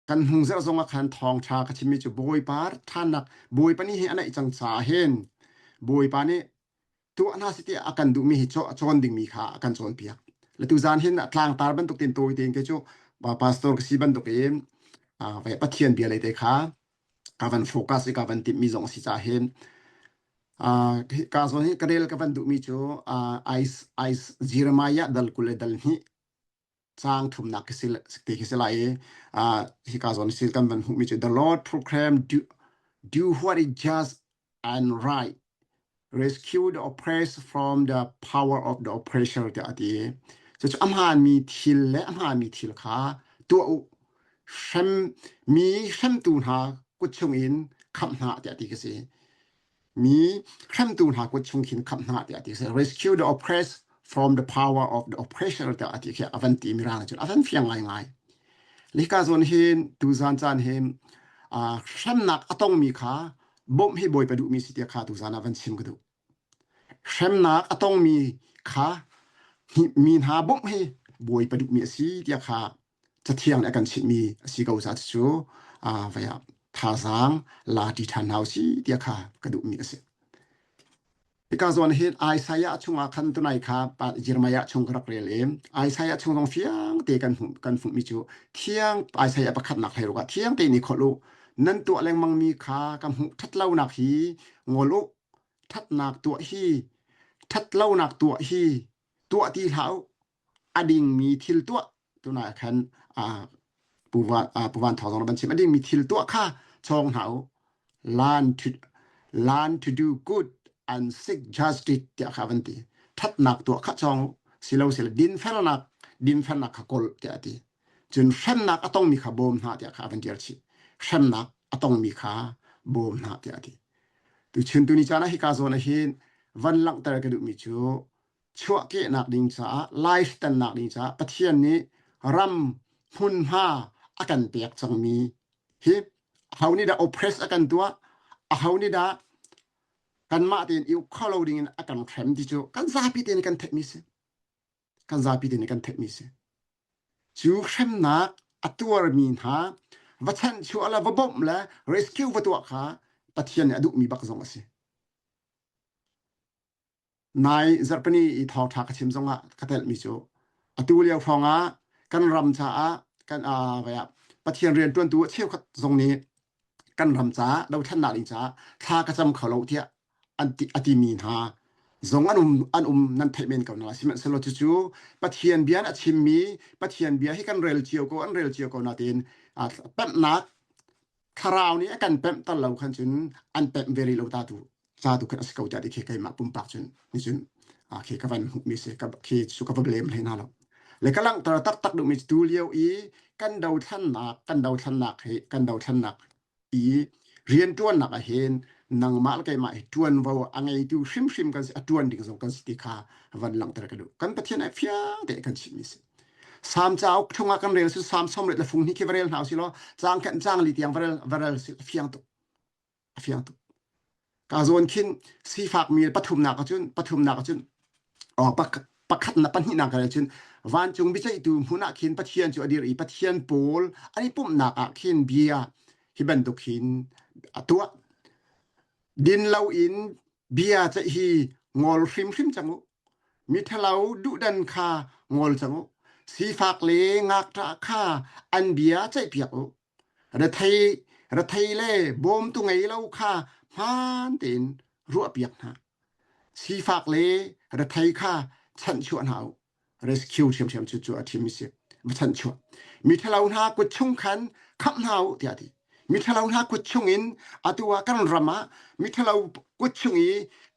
Kan hnung zarh zong ah khan thawngṭha ka chimmi cu Bawipa ṭhannak Bawipa nih hi a naih cang caah hin Bawipa nih tuah hna seh tiah a kan duhmi hi cawn dingmi kha a kan cawnpiak. Le tuzaan hin tlangtar bantuk tein tawi tein kei cu pastor ka si bantuk in Pathian bia lei te kha ka van focus i ka van timhmi zong a si caah hin ka zawn hi ka rel ka van duhmi cu Jeremiah dal 20 le dal hnih caang thumnak khi si ti khi si lai i hika zawn sil kan van hmuhmi cu the Lord proclaim do, do what is just and right rescue the oppressed from the power of the oppressor tiah a ti cucu a hmaanmi thil le a hmaanmi thil kha tuah u hrem mi hremtu hna kut chungin khamh hna tiah ti khi si Mi hremtu hna kut chung khin khamh hna tiah a ti. Rescue the oppressed from the power of the oppressor tiah a ti khi a van ti mirang cun a van fiang ngaingai. Lika zawn hin tuzan caan hin uh, hremnak a tongmi kha bawmh hi Bawipa duhmi si tiah kha tuzan ah van chim ka duh. Hremnak a tongmi kha mi hna bawmh hi Bawipa duhmi a si tiah kha Cathiang nih a kan chimhmi a si ko caah cucu vei ah thazaang la ṭi ṭhan hna usih tiah kha ka duhmi a si. Hika zawn hin Isaiah chungah khan tunai kha Jeremiah chung ka rak rel i Isaiah chung zong fiang te kan hmuh kan hmuhmi cu thiang Isaiah pakhatnak hlei ruk ah thiang tein i kholh u nan tuah lengmangmi kha ka hmuh ṭhatlonak hi ngol u ṭhatnak tuah hi ṭhatlonak tuah hi tuah ti hlah u a dingmi thil tuah tunah khan Pu Van Thawng zong van chim a dingmi thil tuah kha chawng hna u learn to learn to do good and seek justice tiah kha van ti thatnak tuah kha chawng u silo sila dinfelnak dinfelnak kha kawl tiah a ti cun hremnak a tongmi kha bawm hna tiah kha a van tial chih hremnak a tongmi kha bawm hna tiah a ti tuchun tuni caan ah hika zawn ah hin van langhter ka duhmi cu chuahkehnak ding caah life tannak ding caah Pathian nih ram hmunhma a kan pek cangmi hi aho nih dah oppress a kan tuah aho nih dah kanmah tein i uk kho lo ding in a kan hrem ti cu kan zapi tein kan theihmi si kan zapi tein kan theihmi si cu hremnak a tuarmi hna va chanhchuah le va bawmh le rescue va tuah kha Pathian nih a duhmi bak zong a si Nai zarhpini i thawngṭha ka chim zongah ka telhmi cu atu lio hrawngah kan ram caah kan uh, Pathian rianṭuantu cheukhat zong nih kan ram caah dothlennak ding caah thla ka cam kho lo tiah an ti, a timi hna zong an um an um nan theih men ko na sihmanhsehlaw cucu Pathian bia a chimmi Pathian bia hi kan rel cio ko an rel cio ko natin uh, pemhnak thlarau nih a kan pemh tal lo khan cun an pemh ve rih lo ta tu ca tu khan a si ko tiah ti khi keimah pumpak cun ni cun khi ka van hmuhmi si ka khi cu ka va blame hlei hna lo le ka langhter taktak duhmi tu lio i kan dothlannak kan dothlannak hi kan dothlannak i rianṭuannak ah hin nangmah le keimah hi ṭuanvo a ngeitu hrimhrim kan si a ṭuan ding zong kan si ti kha van langhter ka duh kan Pathian ai fiang te kan chimmi si Salm cauk chungah kan rel si Salm 31 le fung hnih khi va rel hna usih law caang khat caang li tiang va rel va rel si a fiang tuk a fiang tuk ka zawn khin sifak mi pathumnak ahcun pathumnak ahcun oh pakhat na pahnihnak ka cun vancung biaceihtu hmun ah khin Pathian cu a dir i Pathian pawl an i pumhnak ah khin bia hi bantuk hin a tuah din loin bia ceih hi ngol hrimhrim cang u Miṭhalo duhdan kha ngol cang u. Sifak le ngakṭah kha an bia ceihpiak u. Rethei, rethei le bawmtu ngei lo kha hmaan tein ruahpiak hna. Sifak le rethei kha chanhchuah hna u. Rescue ṭhiamṭhiam cu cu a ṭhim si. Va chanhchuah. Miṭhalo hna kut chung khan khamh hna u tiah a ti. Miṭhalo hna kut chungin atu ah kan ram ah miṭhalo kut chung i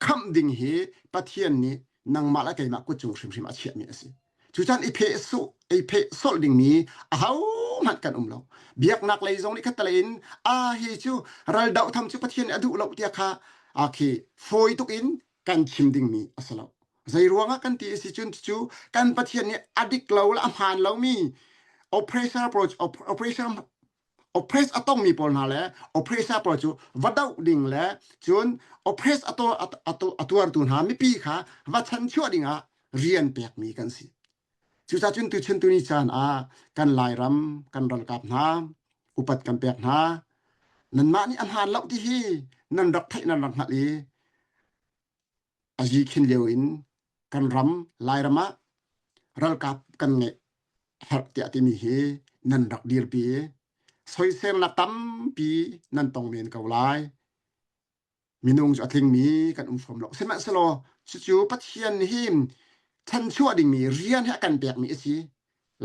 khamh ding hi Pathian nih nangmah le keimah kut cung hrimhrim a chiahmi a si. Cucan i pheh su i pheh solh dingmi ahohmanh kan um lo. Biaknak lei zong nih khatalei in a hi cu ral doh tham cu Pathian nih a duh lo tiah kha a khi fawi tuk in kan chim dingmi a si lo. Zei ruangah kan ti a si cun cu kan Pathian nih a dik lo le a hmaan lomi oppressor oppressor oppress a tongmi pawl hna le oppressor pawl cu va doh ding le cun oppress a a tuartu hna mipi kha va chanchuah dingah rian pekmi kan si. Cucaah cun tuchun tuni caan ah kan Lairam kan ralkap hna. Upat kan pek hna. Nanmah nih a hmaan lo ti hi nan rak theih nan rak hngalh i a zi khin lio in kan ram Lairam ah ralkap kan ngeih herh tiah timi hi nan rak dirpi i soiselnak tampi nan tong men ko lai. Minung cu a tlingmi kan um hrawm lo. Sihmanhsehlaw cucu Pathian hi chanchuah dingmi rian hi a kan pekmi a si.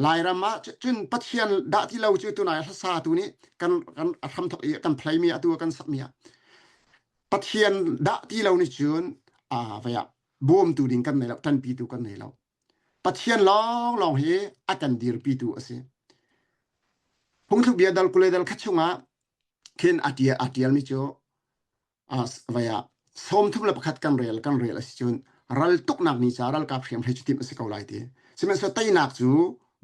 Lairam ah cun Pathian dah ti lo cu tunai hlasa tu nih kan kan a hramthok i kan play mi atu kan sakmi ah Pathian dah ti lo nih cun a vai ah bawmtu ding kan nei lo ṭanpitu kan nei lo. Pathian lawnglawng hi a kan dirpitu a si. Phungthluk bia dal kule dal khat chungah khin a ṭial a ṭialmi cu vai ah 31 kan rel kan rel a si cun ral tuknak ni ca ralkap hriamhrei cu timh a si ko lai ti. Sihmanhsehlaw teinak cu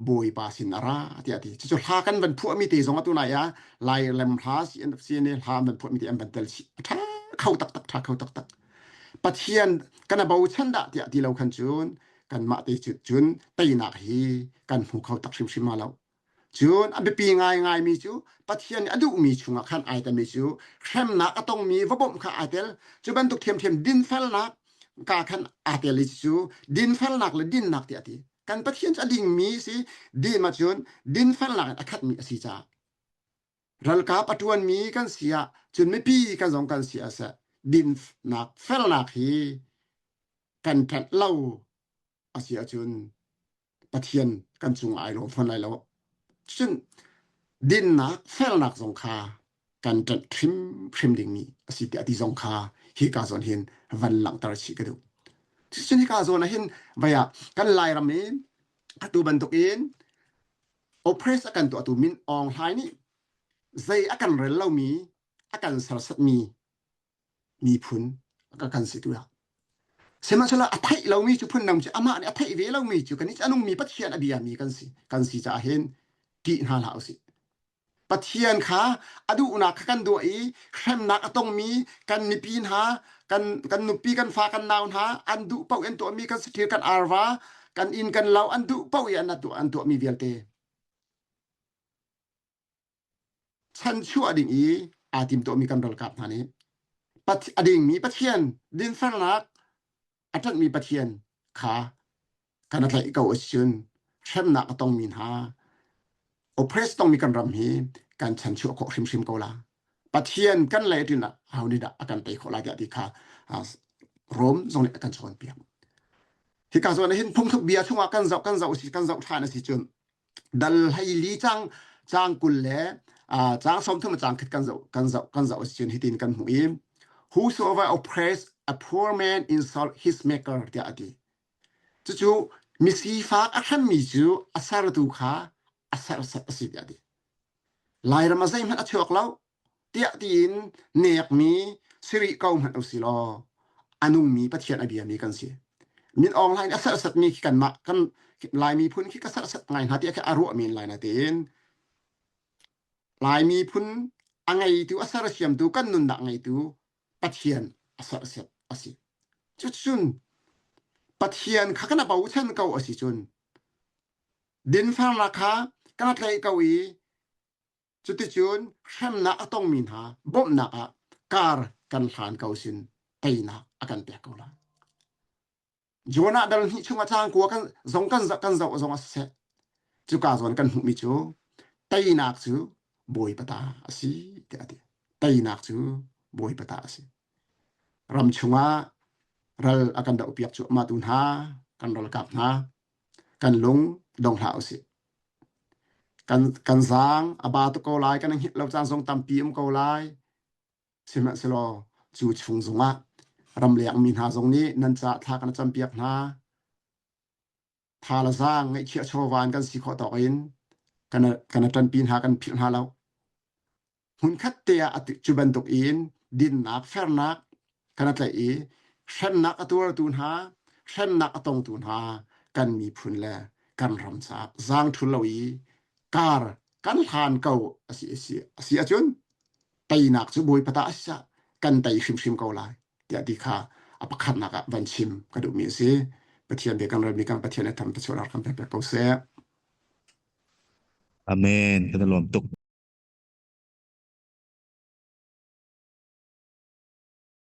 Bawipa sin a ra tiah a ti. Cucu hla kan van phuahmi te zong atu nai ah Lai lem hla CNA hla an van phuahmi te an van tel chih. A ṭha kho taktak, ṭha kho taktak. Pathian kan a bochan dah tiah ti lo khan cun kanmah te cu cun teinak hi kan hmu kho tak hrimhrim ma lo. Cun a biapi ngaingaimi cu Pathian nih a duhmi chungah khan ai telmi cu hremnak a tongmi va bawmh kha ai tel. Cu bantuk ṭhiamṭhiam dinfelnak ka khan aa tel i cu dinfelnak le dinnak tiah a ti. Kan Pathian cu a dingmi si din ahcun dinfelnak in a khatmi a si caah ralkap a ṭuanmi kan si ah cun mipi kan zong kan si ah seh dinnak felnak hi kan ṭanh lo a si ahcun Pathian kan cung ai lawm fawn lai lo. Cun dinnak felnak zong kha kan ṭanh hrimhrim dingmi a si tiah ti zong kha hika zawn hin van langhter chih ka duh. Cun hika zawn ah hin vai ah kan Lairam i atu bantukin oppress a kan tuahtu Min Aung Hlaing nih zei a kan rel lomi a kan sersatmi miphun ka kan si tu ah sihmanhsehlaw a theih lomi cu phundang cu amah nih a theih ve lomi cu kan a nungmi Pathian a biami kan si kan si caah hin ṭih hna hlah usih Pathian kha a duhnak kha kan duah i hremnak a tongmi kan mipi hna kan kan nupi kan fa kan nau hna an duh paoh in tuahmi kan saṭil kan arva kan inn kan lo an duh paoh i an tuah an tuahmi vialte chanchuah ding i aa tim tuahmi kan ralkap hna nih a dingmi Pathian dinfelnak a ṭanhmi Pathian kha kan a tlaih ko ahcun hremnak a tongmi hna oppress tongmi kan ram hi kan chanchuah khawh hrimhrim ko la. Pathian kan lei ṭin ah ho nih dah a kan tei khawh lai tiah ti kha Rom zong nih a kan cawnpiak. Hika zawn ah hin phungthluk bia chungah kan zoh kan zoh si kan zoh ṭhan a si cun dal hlei li cang cang 20 le cang 30 cang khat kan zoh kan zoh kan zoh si cun hitin kan hmuh i whosoever oppress a poor man insult his maker tiah a ti. Cucu misifak a hremmi cu a sertu kha a serhsat a si tiah a ti. Lairam ah zeihmanh a chuak lo tiah tiin nekmi si rih ko hmanh usih law a nungmi Pathian a biami kan si. Min Aung Hlaing a serhsatmi khi kanmah kan Lai miphun khi ka serhsat ngai hna tiah khi a ruah men lai na tiin Lai miphun a ngeitu a sersiamtu kan nunnak ngeitu Pathian a sersiam a si. Cucun Pathian kha kan a bochan ko a si cun dinfelnak kha kan tlaih ko i cuticun hremnak a tongmi hna bawmhnak ah kar kan hlan ko sin teinak a kan pek ko lai. Jonah dal hnih chungah caang kua kan zong kan zoh kan zoh zong a siseh cuka zawn kan hmuhmi cu teinak cu Bawipa ta a si tiah a ti. Teinak cu Bawipa ta a si. Ram chungah ral a kan dohpiak cuahmah tu hna kan ralkap hna kan lung dong hlah usih. Kan kan zaang a ba tuk ko lai, kan i hngilh lo caan zong tampi um ko lai. Sihmanhsehlaw cu chung zongah ramleng mi hna zong nih nan caah thla kan campiak hna. Tha le zaang ngaihchiah chawva in kan si khawh tawk in kan kan ṭanpi hna, kan philh hna lo. Hmunkhat te ah cu bantuk in dinnak, fernak kan a tlaih i hremnak a tuartu hna, hremnak a tongtu hna kan miphun le kan ram caah zaang ṭhul lo i kar kan hlan ko a si a si a si ahcun teinak cu Bawipa ta a si caah kan tei hrimhrim ko lai tiah ti kha a pakhatnak ah van chim ka duhmi a si. Pathian bia kan relmi kan Pathian a tham thluachuahnak kan pek ko seh. Amen. Kan i lawm tuk.